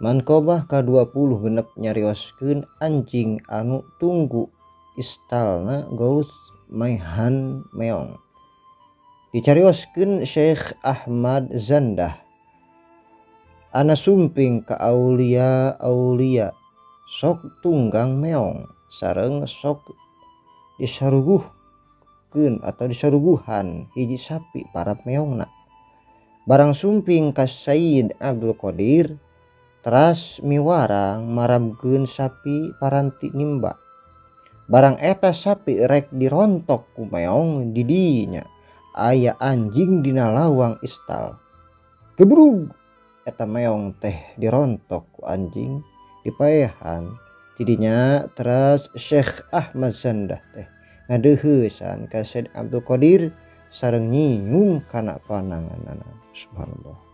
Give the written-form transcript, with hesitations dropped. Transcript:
Manqobah ka-26 nyarioskeun anjing anu tunggu istalna Gauts maehan meong. Dicarioskeun Syekh Ahmad Zandah ana sumping ka aulia aulia sok tunggang meong sareng sok disaruguhkeun atau disaruguhan hiji sapi para meongna. Barang sumping ka Sayyid Abdul Qadir teras miwarang marabkeun sapi paranti nimba. Barang eta sapi rek dirontok ku meong di dinya aya anjing dina lawang istal. Gebrug eta meong teh dirontok ku anjing dipaehan. Tidinya teras Syekh Ahmad Zandah teh ngadeuheusan ka Sayyid Abdul Qadir sareng nyinggung kana pananganana. Subhanallah.